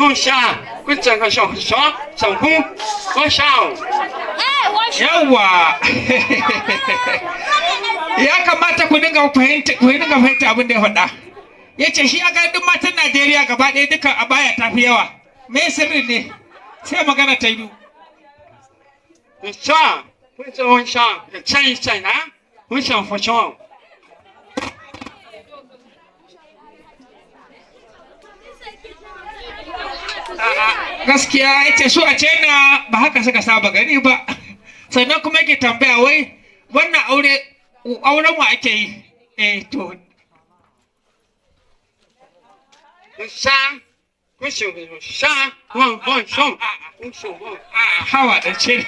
不下，不整个小小小红，我想。 Yawwa, ya kamata ku dinga fahimta, ku dinga fahimta abin da ya faɗa. Ya ce shi a ga duk matan Najeriya gaba ɗaya duka a baya tafi yawa. Me sirri ne? Sai magana ta biyu. 下，不是我想，这这呢，我想不想。 A'a, gaskiya ya ce su a China ba haka suka saba gani ba. Sannan kuma yake tambaya wai wannan aure, auren wa ake yi? Eh to. 下，我想下，我我想，我想我。 A'a, hawa da ce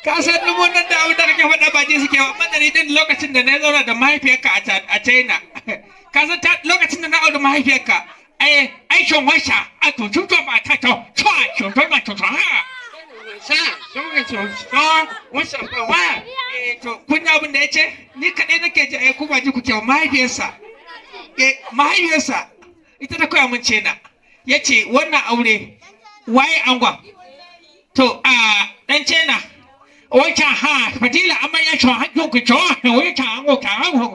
ka san dubu nan da abin da kake faɗa ba ji suke ba. Amma da ni din lokacin da na zauna da mahaifiyarka a China, ka san ta lokacin da na auri mahaifiyarka, ai ai shon wasa a to to ba ta to to to to ba to to ha. 下，什么想说，我想不问。 Eh to, kun ji abin da ya ce? Ni kaɗai nake ji, ai ku ba ji kuke ba. Mahaifiyarsa, eh, mahaifiyarsa ita ta koya min China. Ya ce wannan aure waye angon? To a dan China wancan ha fadila amarya chon hakkin ku chon wancan ango ka ango.